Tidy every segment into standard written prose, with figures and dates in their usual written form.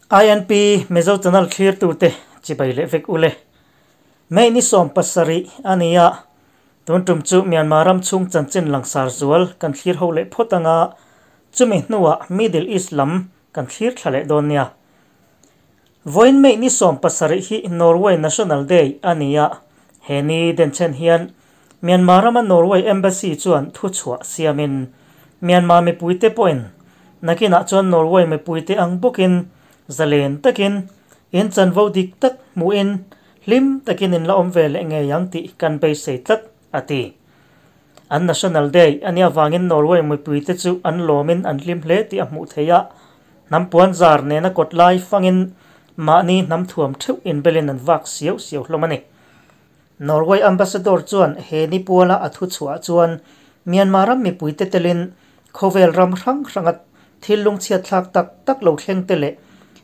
INP Mizo Channel thlirtute chibai leh vek ule. May ni 17 a ni a, tun tum chu Myanmar ram chhung chanchin langsar zual kan thlir ho leh phawt anga chumi hnuah Middle East lam kan thlir thla leh dawn nia. Vawiin May ni 17 hi Norway National Day a ni a, he ni denchhen hian Myanmar rama Norway Embassy chuan thuchhuah siamin Myanmar mipuite pawhin nakinah chuan Norway mipuite ang bawkin zalen takin in chanvo dik tak hmuhin hlim takin in la awm ve leh ngei ang tih kan beisei tlat, a ti. An National Day a nih avangin Norway mipuite chu an lawmin an hlim hle tih a hmuh theih a, hnam puan zar nena kawt lai fangin mahni hnam thuam theuh inbelin an vak siau siau hlawm a ni. Norway Ambassador chuan he ni puala a thuchhuah chuan Myanmar ram mipuite telin khawvel ram hrang hranga thil lungchhiat thlak tak tak lo thleng te leh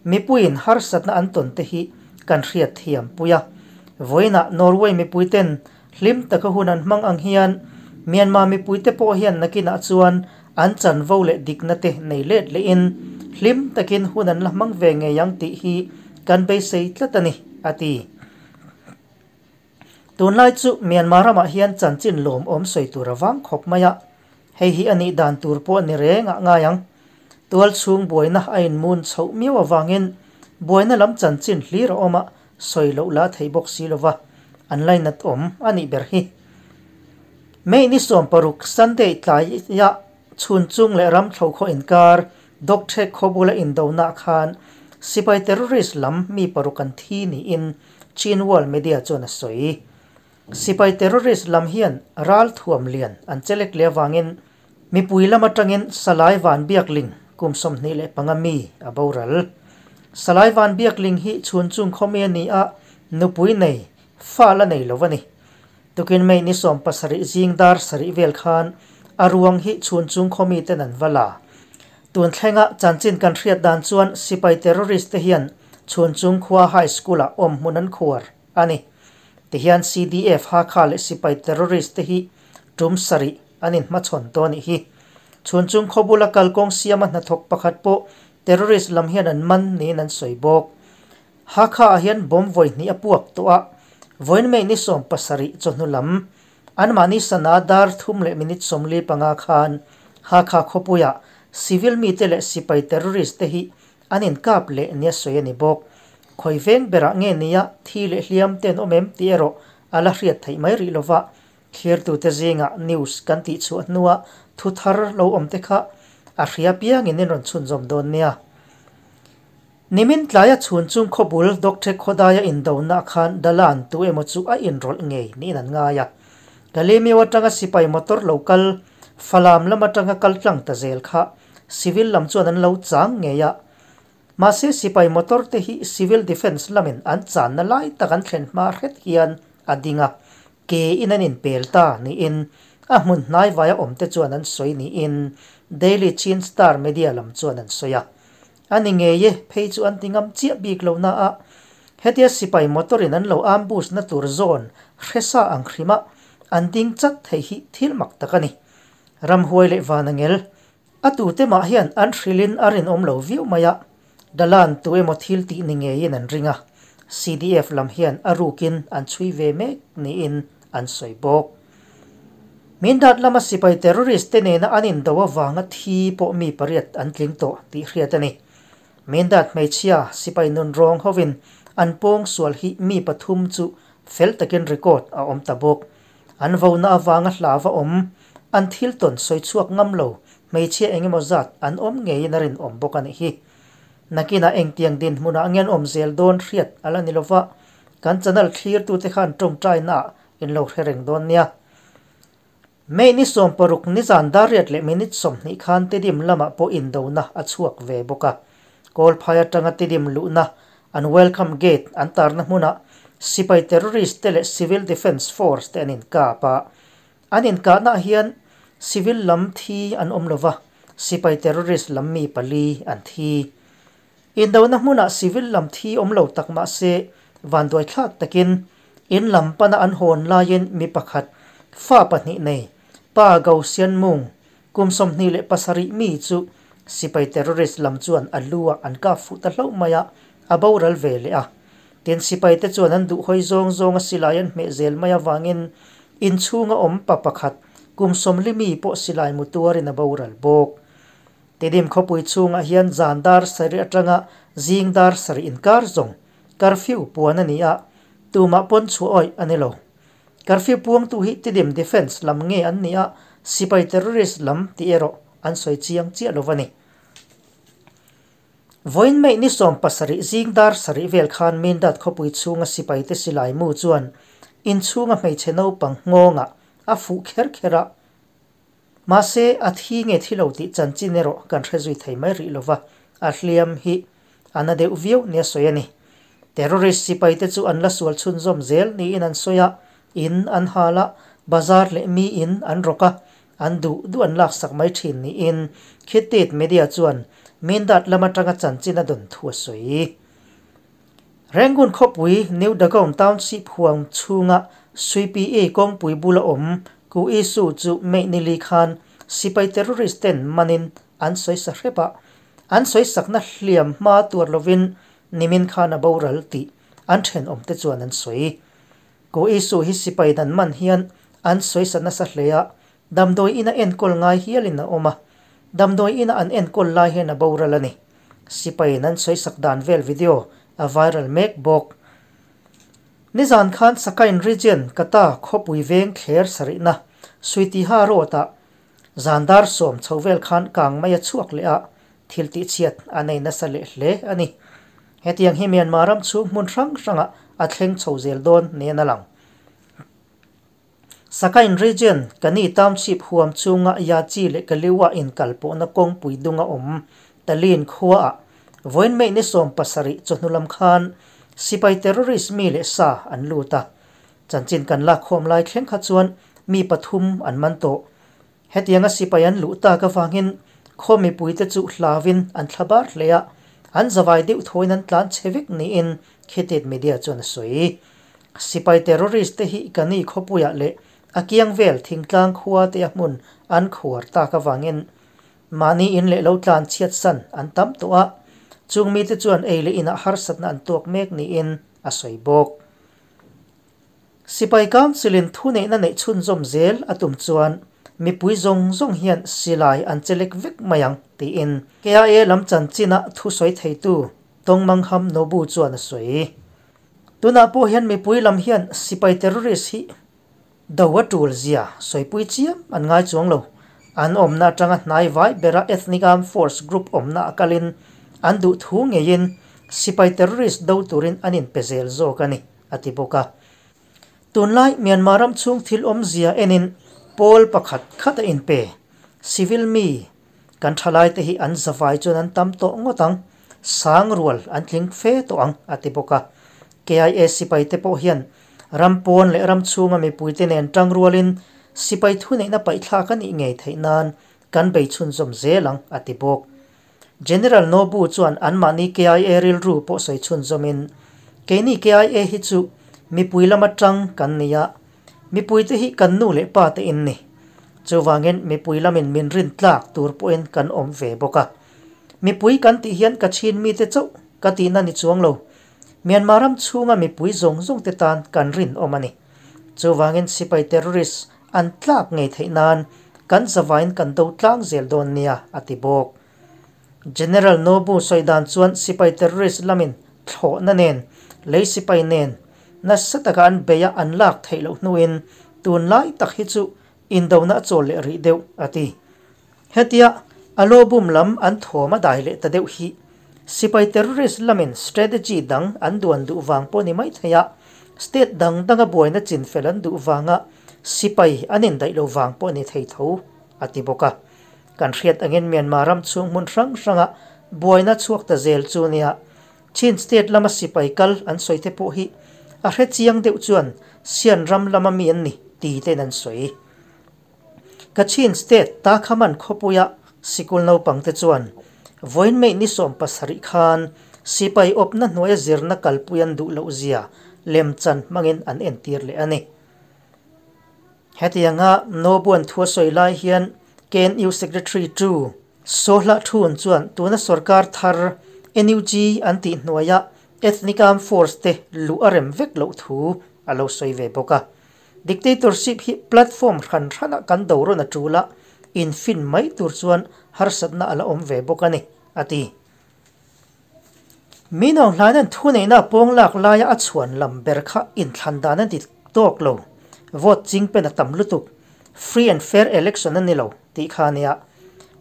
mipuiin harsatna an tawn te hi kan hriat thiam pui a. Vawiinah Norway mipuiten hlim taka hun an hmang ang hian Myanmar mipuite pawh hian nakinah chuan an chanvo leh dikna te nei let lehin hlim takin hun an la hmang ve ngei ang tih hi kan beisei tlat a ni, a ti. Tunlai chu Myanmar ramah hian chanchin lawmawm sawi tur a vang khawp mai a, hei hi a nih dan tur pawh ni reng ah ngai ang. Tual chhung buaina a inmun chhoh miau avangin buaina lam chanchin hlir a awm a, sawi loh la thei bawk si lova an lainat awm a nih ber hi. May ni 16 Sunday tlaiah chhun chung leh ram thlo khaw inkar Dawkthek khaw bula indonah khan sipai terrorist lam mi paruk an thi niin Chin World Media chuan a sawi. Sipai terrorist lam hian ral thuam lian an chelek leh avangin mipui lam atangin Salai Van Biakling kum 25 mi a boral. Salai Van Biakling hi chhun chung khawmi a ni a, nupui nei, fa la nei lo a ni. Tukin May ni 17 zing dar sarih vel khan a ruang hi chhun chung khawmi ten an va la. Tun thlenga chanchin kan hriat dan chuan sipai terrorist te hian chhun chung khua high school ah awm hmun an khuar a ni. Tihian CDF Hakha leh sipai terrorist te hi tum sarih an inhmachhawn tawh a nih hi. Chhun chung khaw bula kalkawng siama hnathawk pakhat pawh terrorist lam hian an man niin an sawi bawk. Hakha ah hian bomb vawi hnih a puak tawh a, vawiin May ni 17 chawhnu lam anmahni sana dar thum leh minute 45 khan Hakha khawpuiah civil mite leh sipai terrorist te hi an inkap leh nia sawi a ni bawk. Khawi veng berah nge nia thi leh hliam te an awm em tih erawh a la hriat theih mai rih lova, thlirtute zingah news kan tih chhuah hnua thu thar lo awm te kha a hria piangin in rawn chhunzawm dawn nia. Nimin tlaia chhun chung khawbul Dawkthek khawdaia indonah khan Dalan tu emaw chu a inrawlh ngei niin an ngai a. Kalemeu atanga sipai motor lo kal, Falam lam atanga kal tlang ta zel kha civil lam chuan an lo chang ngei a. Mahse sipai motor te hi civil defence lamin an channa lai tak an thlen hma hret hian a ding a, ke in an inpel ta niin a hmun hnai vaia awm te chuan an sawi niin Daily Chin Star media lam chuan an sawi a. A ni ngei e, phei chu an ti ngam chiah bik lo na a, hetia sipai motor in an lo ambush na tur zawn hresa ang hrima an ding chat thei hi thil mak tak a ni. Ramhuai leh Vanangel, a tute mah hian an hrilhin a rinawm lo viau mai a, Dalan tu emaw thil tih ni ngeiin an ring a, CDF lam hian a rukin an chhui ve mek niin an sawi bawk. Min dat lama sipai terrorist te nena an indo avanga thi pawh mi pariat an tling tawh tih hriat a ni. Min dat hmeichhia sipai nun rawng hovin an pawng sual hi mi pathum chu fel takin record a awm ta bawk. An vona avanga hlava awm, an thil tawn sawi chhuak ngam lo hmeichhia engemaw zat an awm ngeiin a rinawm bawk a nih hi. Nakinah engtiang dinhmunah nge an awm zel dawn hriat a la ni lova, kan channel thlirtute khan tawngtainaah in lo hre reng dawn nia. May ni 16 nizan dar riat leh minute 20 khan Tidim lamah pawh indona a chhuak ve bawk a. Kawlphai atanga Tidim luhna an welcome gate an tarna hmunah sipai terrorist te leh civil defence force te an inkap a. An inkahnaah hian civil lam thi an awm lova, sipai terrorist lam mi pali an thi. Indona hmunah civil lam thi awm lo tak mah se vanduai thlak takin in lam pana an hawn laiin mi pakhat fa pahnih nei Pa Gausian Mung kum 27 mi chu Sipai terrorist lam chuan a lu ah an kap fuh ta hlauh mai a, a boral ve leh a. Tin, sipai te chuan an duh hawi zawng zawng a silai an hmeh zel mai avangin inchhunga awm pa pakhat kum sawmli mi pawh silai mu tuarin a boral bawk. Tidim khawpui chhungah hian zan dar sarih atanga zing dar sarih inkar zawng curfew puan a ni a, tumah pawn chhuah awih a ni lo. Curfew puangtu hi Tidim Defence lam nge an ni a, sipai terrorist lam tih erawh an sawi chiang chiah lo a ni. Vawiin May ni 17 zing dar sarih vel khan Mindat khawpui chhunga sipaite silai mu chuan inchhunga hmeichhe naupang nghawngah a fuh kher kher a, mahse a thi nge thi lo tih chanchin erawh kan hre zui thei mai rih lova, a hliam hi a na deuh viau nia sawi a ni. Terrorist sipaite chu an la sual chhunzawm zel niin an sawi a, in an hal a, bazar leh mi in an rawk a, an duh duh an laksak mai thin niin Khittit media chuan Mindat lam atanga chanchin a dawn thu a sawi. Rangoon khawpui New Dagon Township huang chhunga Sui-PA kawngpui bula awm Ku Isu chu May nili khan sipai terrorist ten manin an sawi sa hrep a, an sawi sakna hliam hma tuar lovin nimin khan a boral tih an thenawmte chuan an sawi. Ku Isu hi sipai dan man hian an sawi sa nasa hle a, damdawi ina enkawl ngai hialin a awm a, damdawi ina an enkawl lai hian a boral a ni. Sipaiin an sawi sak dan vel video a viral mek bawk. Nizan khan Sakain Region Kata khawpui veng thler sarihna Suitiha Road-ah zan dar 10 chho vel khan kang mai a chhuak leh a, thil tihchhiat a nei nasa leh hle a ni. Hetiang hi Myanmar ram chhung hmun hrang hrangah a thleng chho zel dawn niin a lang. Sakain Region Kani Township huam chhunga Yachi leh Kaliwa inkalpawhna kawngpui dunga awm Talin khuaah vawiin May ni 17 chawhnu lam khan sipai terrorist mi leh sa an lut a. Chanchin kan lakkhawm lai thleng kha chuan mi pathum an man tawh. Hetianga sipai an luh tak avangin khaw mipuite chu hlauin an thla bar hle a, an zavai deuh thawiin an tlan chhe vek niin Khitit media chuan a sawi. Sipai terrorist te hi Kani khawpuiah leh a kiang vel thingtlang khua te a hmun an khuar tak avangin mahni in leh lo tlan chhiat san an tam tawh a, chung mite chuan ei leh inah harsatna an tuak mek niin a sawi bawk. Sipai Council-in thuneihna neih chhunzawm zel a tum chuan mipui zawng zawng hian silai an chelek vek mai ang tiin KIA lam chanchina thusawi theitu Tawngmangham Nobu chuan a sawi. Tunah pawh hian mipui lam hian sipai terrorist hi do a tul zia sawipui chiam an ngai chuang lo. An awmna atanga hnai vai bera ethnic armed force group awmna a kalin an duh thu ngeiin sipai terrorist do turin an inpe zel zawk a ni, a ti bawk a. Tunlai Myanmar ram chhung thil awmzia enin pawl pakhat khat a inpe. Civil mi kan thalaite hi an zavai chuan an tam tawh ngawt ang, sang rual an tling fe tawh ang, a ti bawk a. KIA sipaite pawh hian ram pawn leh ram chhunga mipuite nen tang rualin sipai thuneihna paihthlak a nih ngei theih nan kan bei chhunzawm zel ang, a ti bawk. General Nobu chuan anmahni KIA rilru pawh sawi chhunzawmin, Keini KIA hi chu mipui lama tang kan ni a, mipuite hi kan nu leh pa te in ni. Chuvangin mipui lamin min rin tlak tur pawhin kan awm ve bawk a. Mipui kan tih hian ka chhin mite chauh ka tihna ni chuang lo. Myanmar ram chhunga mipui zawng zawng te tan kan rinawm a ni. Chuvangin sipai terrorist an tlak ngei theih nan kan zavain kan do tlang zel dawn nia, a ti bawk. General Nobu sawi dan chuan sipai terrorist lamin thlawhna nen, lei sipai nen nasa taka an bei a an lak theih loh hnuin tunlai tak hi chu indona a chawl leh rih deuh, a ti. Hetia a lawbum lam an thawm a dai leh ta deuh hi sipai terrorist lamin strategy dang an duan duh vang pawh ni mai thei a, state dang danga buaina chinfel an duh vanga sipai an indaih lo vang pawh ni thei tho, a ti bawk a. Kan hriat angin Myanmar ram chhung hmun hrang hranga buaina chhuak ta zel chu nia Chin state lama sipai kal an sawi te pawh hi a hre chiang deuh chuan Sian ram lama mi an ni ti tein an sawi. Kachin state Takhaman khawpuia sikul naupangte chuan vawiin May ni 17 khan sipai awpna hnuaia zirna kalpui an duh loh zia lemchan hmangin an entir leh a ni. Hetianga Nobuan thu a sawi lai hian KNU Secretary Tu. Saw Hlah Thun chuan tuna sorkar thar NUG an tih hnuaia Ethnic Armed Force te luh a rem vek loh thu a lo sawi ve bawk a. Dictatorship hi platform hran hranah kan do rawn a tul a, infin mai tur chuan harsatna a la awm ve bawk a ni, a ti. Min Aung Hlain-a'n thuneihna a pawng lak laia a chhuan lam ber kha inthlan dan a dik tawk lo, vote ching pen a tam lutuk, free and fair election a ni lo tih kha a nia.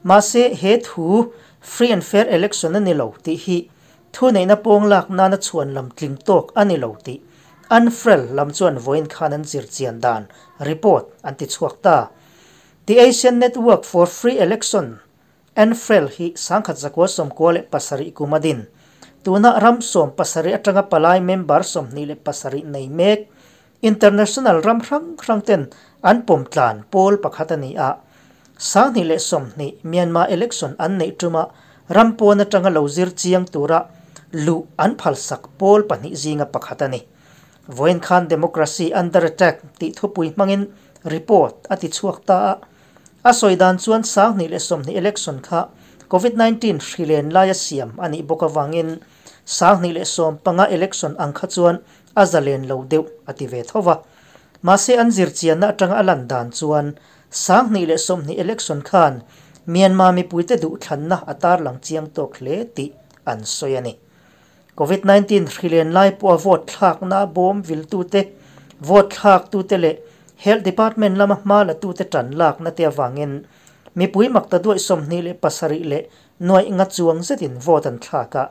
Mahse, he thu free and fair election a ni lo tih hi thuneihna pawng lak nana chhuan lam tling tawk a ni lo tih ANFREL lam chuan vawiin khan an zir chian dan report an ti chhuak ta. The Asian Network for Free Election ANFREL hi 1997 kum a din. Tuna ram 70 atanga palai member 27 nei mek international ram hrang hrang ten an pawm tlan pawl pakhat a ni a. 2020 Myanmar election an neih tuma ram pawn atanga lo zir chiang tura luh an phalsak pawl pahnih zinga pakhat a ni. Vawiin khan Democracy Under Attack tih thupui hmangin report a ti chhuak ta a. A sawi dan chuan 2020 election kha Covid 19 hri len laia siam a nih bawk avangin 2015 election ang kha chuan a zalen lo deuh a ti ve tho va. Mahse an zirchianna atanga a lan dan chuan 2020 election khan Myanmar mipuite duhthlanna a tarlang chiang tawk hle tih an sawi a ni. Covid 19 hri len lai pawha vote thlakna bawm viltute, vote thlaktute leh Health Department lama hma latute tan lakna te avangin mipui makta duaih 27 leh nuaih nga chuang zetin vote an thlak a.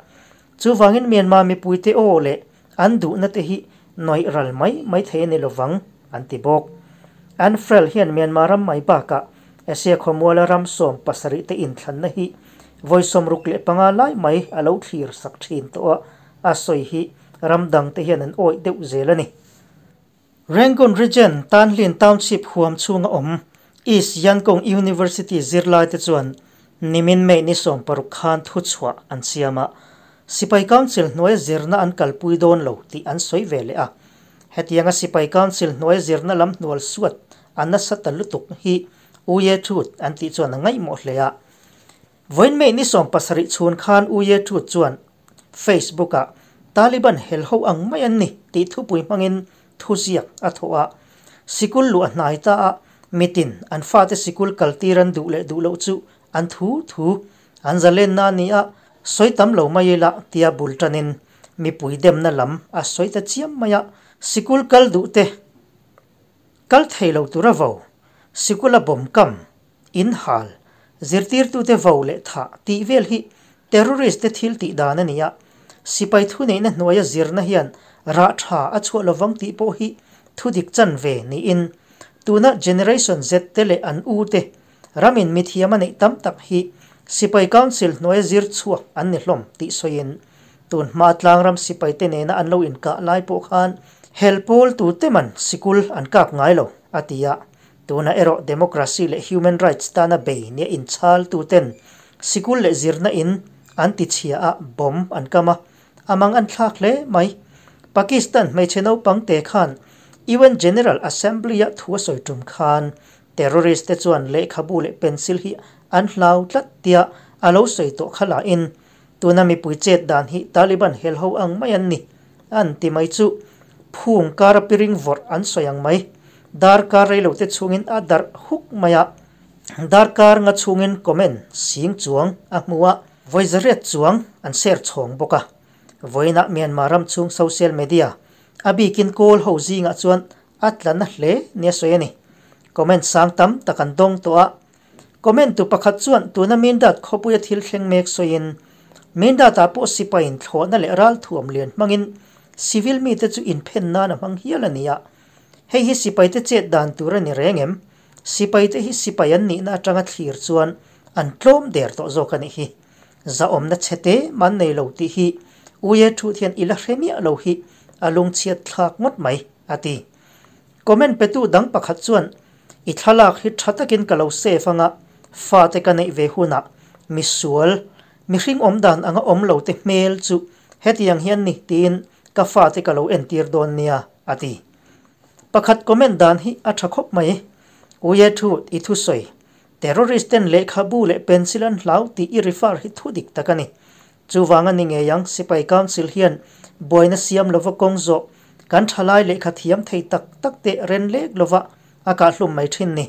Chuvangin Myanmar mipuite aw leh an duhna te hi nuaih ral mai mai thei a ni lovang, an ti bawk. ANFREL hian Myanmar ram mai bakah Asia khawmuala ram 70 te inthlanna hi vawi 65 lai mai a lo thlir sak thin tawh a, a sawi hi ram dangte hian an awih deuh zel a ni. Rangoon Region, Tanhlin Township huam chhunga awm East Yangon University zirlaite chuan nimin May ni 16 khan thuchhuah an siam a, Sipai Council hnuaia zirna an kalpui dawn lo tih an sawi ve leh a. Hetianga Sipai Council hnuaia zirna lam hnual suat a nasa ta lutuk hi U Ye Htut an tih chuan a ngaihmawh hle a. Vawiin May ni 17 chhun khan U Ye Htut chuan Facebook-ah Taliban hel ho ang mai an ni tih thupui hmangin thuziak a thawh a. Sikul luh a hnai ta a, mitin an fate sikul kaltir an duh leh duh loh chu an thu thu an zalenna a ni a, sawi tam lo mai ila tia bul tanin mipui demna lam a sawi ta chiam mai a. Sikul kal duh te kal thei lo tura vo, sikula bawm kam, in hal, zirtirtute vo leh thah tih vel hi terrorist te thil tih dan a ni a, sipai thuneihna hnuaia zirna hian rah tha a chhuah lovang tih pawh hi thudik chan ve niin tuna Generation Z te leh an u te ramin mithiam a neih tam tak hi sipai council hnuaia zir chhuak an ni hlawm tih sawiin tun hma tlangram sipai te nena an lo inkah lai pawh khan hel pawl tute man sikul an kap ngai lo a ti a. Tuna erawh democracy leh human rights tana bei nia inchhal tuten sikul leh zirna in an ti chhia a, bomb an kam a, a mang an thlak hle mai. Pakistan hmeichhe naupang te khan UN General Assembly-a thu a sawi tum khan terrorist te chuan lehkhabu leh pencil hi an hlau tlat tia a lo sawi tawh kha lahin tuna mipui chet dan hi Taliban hel ho ang mai an ni an ti mai chu phung kara piring vawrh an sawi ang mai. Darkar reilote chhungin a darh huk mai a, darkar nga chhungin comment sing chuang a hmu a, vawi zariat chuang an share chhawng bawk a. Vawiinah Myanmar ram chhung social media a bikin kawl ho zingah chuan a tla na hle nia sawi a ni. Comment sang tam tak an dawng tawh a, comment tu pakhat chuan tuna Mindat khawpuia thil thleng mek sawiin Mindat-ah pawh sipaiin thlawhna leh ralthuam lian hmangin civil mite chu inphen nan a hmang hial a ni a. Hei hi sipaite chet dan tur a ni reng em? Sipaite hi sipai an nihna atanga thlir chuan an tlawm der tawh zawk a nih hi. Zahawmna chhete man nei lo tih hi Uye Thut hian i la hre miah lo hi a lungchhiat thlak ngawt mai, a ti. Comment petu dang pakhat chuan, I thlalak hi tha takin ka lo save anga, fate ka neih ve hunah misual, mihring awmdan anga awm lo te hmel chu hetiang hian ni tiin ka fate ka lo entir dawn nia, a ti. Pakhat comment dan hi a tha khawp mai. Uye Thut i thusawi. Terrorist ten lehkhabu leh pencil an hlau tih i refer hi thu dik tak a ni. Chuvang a ni ngei ang, Sipai Council hian buaina siam lova kawng zawh kan thalai lehkha thiam thei tak tak te ren lek lova a kahhlum mai thin ni.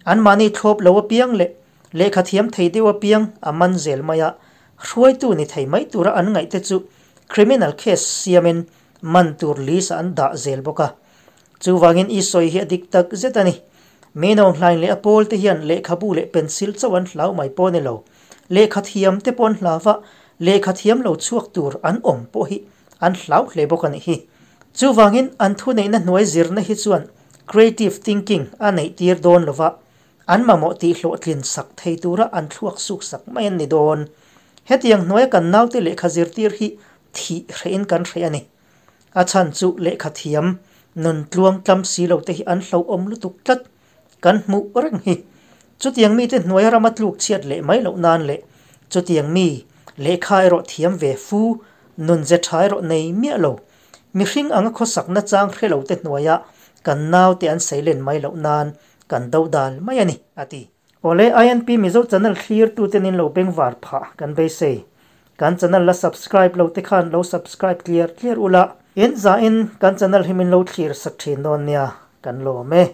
Anmahni thlawp lo apiang leh lehkha thiam thei deuh apiang a man zel mai a, hruaitu ni thei mai tura an ngaih te chu criminal case siamin man tur list ah an dah zel bawk a. Chuvangin i sawi hi a dik tak zet a ni. Mino hlain leh a pawl te hian lehkhabu leh pencil chauh an hlau mai pawh a ni lo. Lehkha thiam te pawh an hlau a, lehkha thiam lo chhuak tur an awm pawh hi an hlau hle bawk a nih hi. Chuvangin an thuneihna hnuai zirna hi chuan creative thinking a neih tir dawn lo va, an mamawh tih hlawhtlin sak thei tura an thluak suk sak mai an ni dawn. Hetiang hnuaia kan naute lehkha zirtir hi thih hrehin kan hreh a ni. A chhan chu lehkha thiam, nun tluang tlam si lo te hi an hlauhawm lutuk tlat kan hmuh reng hi. Chutiang mite hnuaia rama tluk chhiat leh mai loh nan leh chutiang mi lehkha erawh thiam ve fu, nun ze tha erawh nei miah lo, mihring anga khawsakna chang hre lo te hnuaia kan naute an seilen mai loh nan kan do dal mai a ni, a ti. Awle, INP Mizo channel thlirtute nin lo bengvar phah kan beisei. Kan channel la subscribe lo te khan lo subscribe tliar tliar ula. In zahin kan channel hi min lo thlir sak thin dawn nia, kan lawm e.